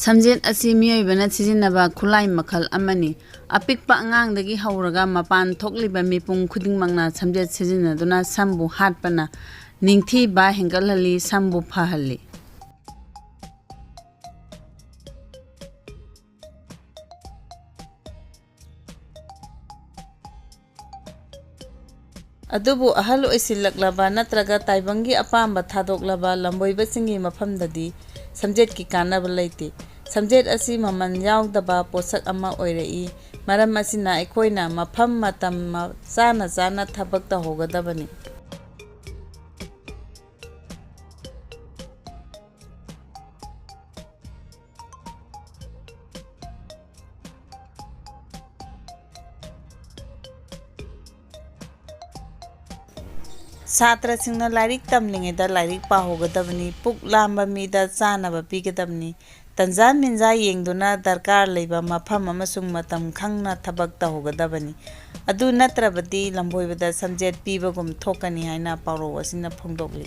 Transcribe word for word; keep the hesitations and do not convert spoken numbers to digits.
ꯁꯝꯖꯦꯠ ꯑꯁꯤ ꯃꯤꯑꯣꯏꯕꯅ ꯁꯤꯖꯤꯟꯅꯕ ꯈꯨꯠꯂꯥꯏ ꯃꯈꯜ ꯑꯃꯅꯤ꯫ ꯑꯄꯤꯛꯄ ꯑꯉꯥꯡꯗꯒꯤ ꯍꯧꯔꯒ ꯃꯄꯥꯟ ꯊꯣꯛꯂꯤꯕ ꯃꯤꯄꯨꯝ ꯈꯨꯗꯤꯡꯃꯛꯅ ꯁꯝꯖꯦꯠ ꯁꯤꯖꯤꯟꯅꯗꯨꯅ ꯁꯝꯕꯨ ꯍꯥꯠꯄꯅ ꯅꯤꯡꯊꯤꯕ ꯍꯦꯟꯒꯠꯍꯜꯂꯤ, ꯁꯝꯕꯨ ꯐꯍꯜꯂꯤ꯫ ꯑꯗꯨꯕꯨ ꯑꯍꯜ ꯑꯣꯏꯁꯤꯜꯂꯛꯂꯕ ꯅꯠꯇ꯭ꯔꯒ ꯇꯥꯏꯕꯪꯒꯤ ꯑꯄꯥꯝꯕ ꯊꯥꯗꯣꯛꯂꯕ ꯂꯝꯕꯣꯏꯕꯁꯤꯡꯒꯤ ꯃꯐꯝꯗꯗꯤ ꯁꯝꯖꯦꯠꯀꯤ ꯀꯥꯟꯅꯕ ꯂꯩꯇꯦ꯫ ꯁꯝꯖꯦꯠ ꯑꯁꯤ ꯃꯃꯜ ꯌꯥꯎꯗꯕ ꯄꯣꯠꯁꯛ ꯑꯃ ꯑꯣꯏꯔꯛꯏ꯫ ꯃꯔꯝ ꯑꯁꯤꯅ ꯑꯩꯈꯣꯏꯅ ꯃꯐꯝ ꯃꯇꯝ ꯃ-, ꯆꯥꯅ ꯆꯥꯅ ꯊꯕꯛ ꯇꯧꯍꯧꯒꯗꯕꯅꯤ꯫ ꯁꯥꯇ꯭ꯔꯁꯤꯡꯅ ꯂꯥꯏꯔꯤꯛ ꯇꯝꯂꯤꯉꯩꯗ ꯂꯥꯏꯔꯤꯛ ꯄꯥꯍꯧꯒꯗꯕꯅꯤ, ꯄꯨꯛ ꯂꯥꯝꯕ ꯃꯤꯗ ꯆꯥꯅꯕ ꯄꯤꯒꯗꯕꯅꯤ, ꯇꯟꯖꯥ ꯃꯦꯟꯖꯥ ꯌꯦꯡꯗꯨꯅ ꯗꯔꯀꯥꯔ ꯂꯩꯕ ꯃꯐꯝ ꯑꯃꯁꯨꯡ ꯃꯇꯝ ꯈꯪꯅ ꯊꯕꯛ ꯇꯧꯍꯧꯒꯗꯕꯅꯤ꯫ ꯑꯗꯨ ꯅꯠꯇ꯭ꯔꯕꯗꯤ ꯂꯝꯕꯣꯏꯕꯗ ꯁꯝꯖꯦꯠ ꯄꯤꯕꯒꯨꯝ ꯊꯣꯛꯀꯅꯤ ꯍꯥꯏꯅ ꯄꯥꯎꯔꯧ ꯑꯁꯤꯅ ꯐꯣꯡꯗꯣꯛꯂꯤ꯫